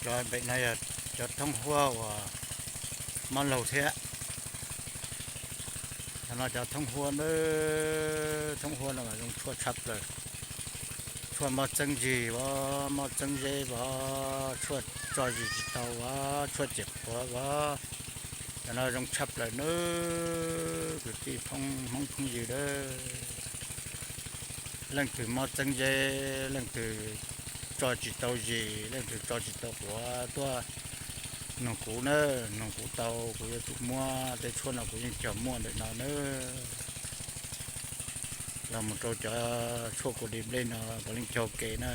Cov pem no yog cov thoob huab uas mob laug thiab. Cov no cov thoob huab na, thoob huab no mas zoo tshuaj tshaj plaws. Tshuaj mob txeeb zig as, mob txeeb zeb as, tshuaj tso zis tsis tau as, tshuaj ciam qhuav as, cov no zoo tshaj plaws nawb kwv tij phooj hmoob phooj ywg nawb. Leej twg mob txeeb zeb, leej twg tso tsis tau zis, leej twg tso tsis tau quav tuaj nug kuv na, nug kuv tau, kuv yuav tsum muab tej tshuaj no kuv yeej cog muaj ntawm no nawb. Los mus rau cov tshuaj kua dib nplej no puav leej cog ke na.